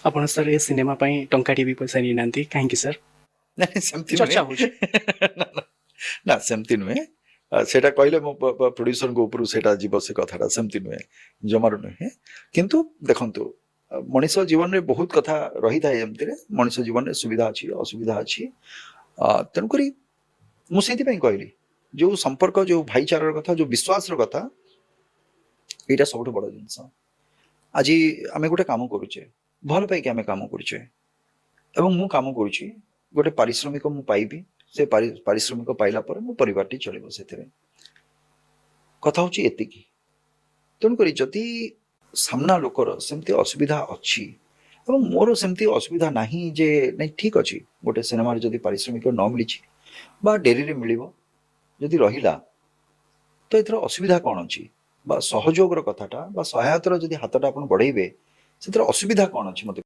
ଆପଣ ସାର୍ ଏ ସିନେମା ପାଇଁ ଟଙ୍କାଟିଏ ବି ପଇସା ନେଇନାହାନ୍ତି, କାହିଁକି ସାର୍? ନାଇଁ, ସେମିତି ଚର୍ଚ୍ଚା ନୁହେଁ। ହଉଛି। ନା, ନା, ନା, ସେମିତି ନୁହେଁ। ସେଇଟା କହିଲେ ମୋ ପ୍ରଡ୍ୟୁସରଙ୍କ ଉପରୁ ସେଇଟା ଯିବ। ସେ କଥାଟା ସେମିତି ନୁହେଁ, ଜମାରୁ ନୁହେଁ। କିନ୍ତୁ ଦେଖନ୍ତୁ, ମଣିଷ ଜୀବନରେ ବହୁତ କଥା ରହିଥାଏ। ଏମିତିରେ ମଣିଷ ଜୀବନରେ ସୁବିଧା ଅଛି, ଅସୁବିଧା ଅଛି। ତେଣୁକରି ମୁଁ ସେଇଥିପାଇଁ କହିଲି, ଯୋଉ ସମ୍ପର୍କ, ଯୋଉ ଭାଇଚାରାର କଥା, ଯୋଉ ବିଶ୍ୱାସର କଥା, ଏଇଟା ସବୁଠୁ ବଡ଼ ଜିନିଷ। ଆଜି ଆମେ ଗୋଟେ କାମ କରୁଛେ, ଭଲ ପାଇକି ଆମେ କାମ କରୁଛେ ଏବଂ ମୁଁ କାମ କରୁଛି, ଗୋଟେ ପାରିଶ୍ରମିକ ମୁଁ ପାଇବି। ସେ ପାରିଶ୍ରମିକ ପାଇଲା ପରେ ମୋ ପରିବାରଟି ଚଳିବ ସେଥିରେ। କଥା ହଉଛି ଏତିକି। ତେଣୁକରି ଯଦି ସାମ୍ନା ଲୋକର ସେମିତି ଅସୁବିଧା ଅଛି ଏବଂ ମୋର ସେମିତି ଅସୁବିଧା ନାହିଁ ଯେ ନାଇଁ, ଠିକ ଅଛି, ଗୋଟେ ସିନେମାରେ ଯଦି ପାରିଶ୍ରମିକ ନ ମିଳିଛି ବା ଡେରିରେ ମିଳିବ ଯଦି ରହିଲା, ତ ଏଥିରେ ଅସୁବିଧା କ'ଣ ଅଛି? ବା ସହଯୋଗର କଥାଟା ବା ସହାୟତାର ଯଦି ହାତଟା ଆପଣ ବଢ଼େଇବେ, ସେଥିରେ ଅସୁବିଧା କ'ଣ ଅଛି ମୋତେ?